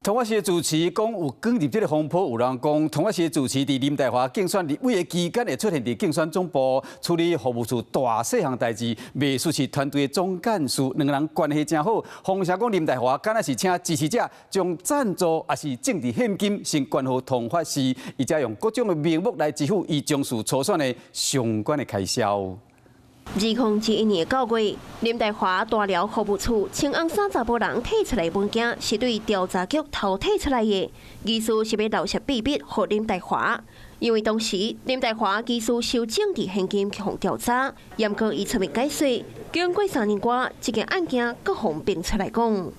通化市的住持講有捲入這个風波，有人講通化市的住持佇林岱樺競選立委的期間會出現佇競選總部處理服務處大細項代誌，袂輸是團隊的總幹事，兩个人關係誠好。風聲講林岱樺敢若是請支持者將贊助抑是政治獻金先捐予通化市，伊才用各種的名目來支付伊從事初選的相關的開銷。2021年9月，林岱樺大寮服務處穿紅衫查埔人提出來物件，是對調查局偷提出來的，意思是欲留些秘密予林岱樺。因為當時林岱樺疑似收政治獻金去予調查，毋過伊出面解說，經過3年外，這件案件閣予搬出來講。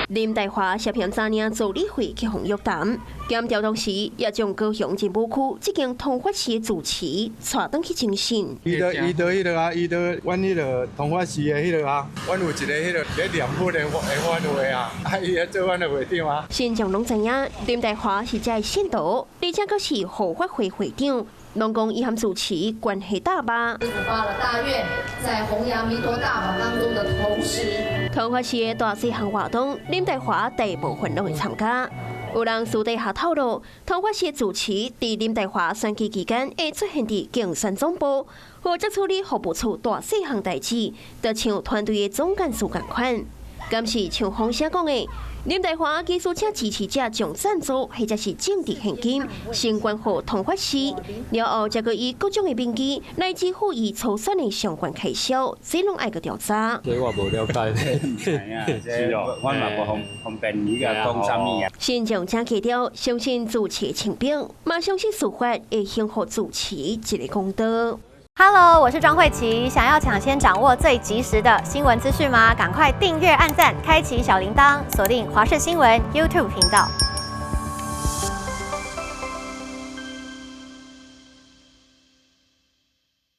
林岱樺涉嫌詐領助理費去予約談，檢調當時也將高雄仁武區這間通化市的住持帶轉去偵訊。伊都彼个啊，伊都阮彼个通化市的彼个啊，阮有一個彼个咧念佛的法會啊，啊伊咧做阮的會長啊。信眾攏知影林岱樺是遮的信徒，而且閣是護法會會長，攏講伊和住持關係大吧。師父發了大願，在弘揚彌陀大法當中的同時，通化市的大細項活動，林岱樺大部分攏會參加。有人私底下透露，通化市的住持佇林岱樺選舉期間會出現佇競選總部，負責處理服務處大細項代誌，就像團隊的總幹事仝款。敢是像風聲講的，林岱樺疑似請支持者將贊助或者是政治獻金先捐予通化市，了後才閣以各種的名義來支付伊初選的相關開銷，這攏愛閣調查。這我無了解。是哦，我嘛無方方便你個講啥物啊。信眾誠強調，相信住持清白，嘛相信司法會還予住持一个公道。 Hello，我是莊慧琪。想要搶先掌握最及時的新聞資訊嗎？趕快訂閱、按讚、開啟小鈴鐺，鎖定華視新聞 YouTube 頻道。